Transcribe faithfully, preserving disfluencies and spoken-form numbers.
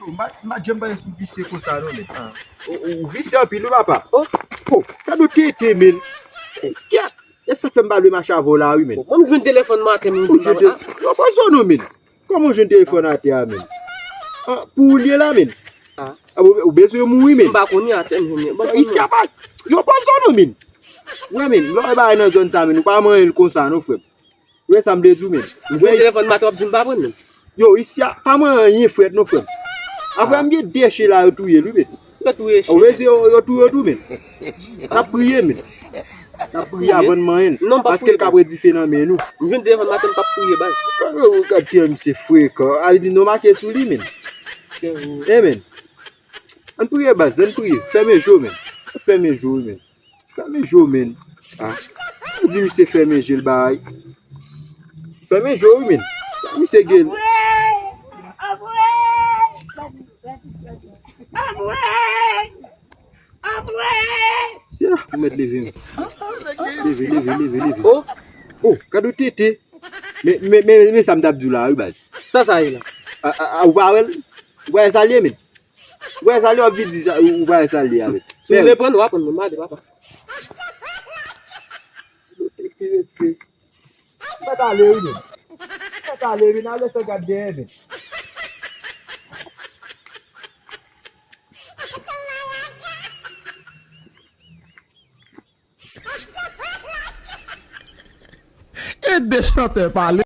M pa, m pa janm panse sou visye konsa non, men. Ou, ou visye anpil wi, papa. Oh, gad yon tete, men. Kè, e sa k fè m pa vle mache avè w la, wi, men. Mwen m jwenn telefòn maten, m jwenn telefòn. Yo poze w non, men. Kòman w jwenn telefòn atè a, men? Ah, pou ou l ye la, men. Ah, ou, ou bezwen mouri, men. M pa konnen atè m jwenn. Isi a pa, yo poze w non, men. Wè, men, lè w wè bagay nan zòn sa, men, ou pa manyen l konsa non, frè m. Ou wè sa m vle di w, men. M jwenn telefòn maten, w ap di m pa pran, men. Yo, isi a, pa manyen anyen frèt non, frè m. Apre m gen de che la, yo touye l wi, men. Yo touye che. Ou wè, yo, yo touye w tou, men. N ap priye, men. N ap priye avan n manyen l. Non, m p ap priye. Paske l ka pran dife nan men nou. M jwenn telefòn maten, m p ap priye, baz. Gad, gad kijan misye frekan. A, li di non make sou li, men. E, men. Ann priye, baz, ann priye. Fèmen je w, men. Fèmen je w, men. Fèmen je w, men. Ah. Ou di misye fèmen je l, bay. Fèmen je w, men. Misye gen. Ou mèt leve, men. Leve, leve, leve, leve. Oh. Oh, gad yon tete. Men, men, men, men sa m t ap di w la, wi, baz. Sa sa ye la? A, a, a, ou pa wè l? Ou pa wè sa l ye, men? Ou wè sa l ye, w ap vin di sa, ou pa wè sa l ye avèk. Si w vle pran, w a pran, men m pa de papa. Mèt ale wi, men. Mèt ale wi, n a lèse gad dèyè, men. E de chantè pale.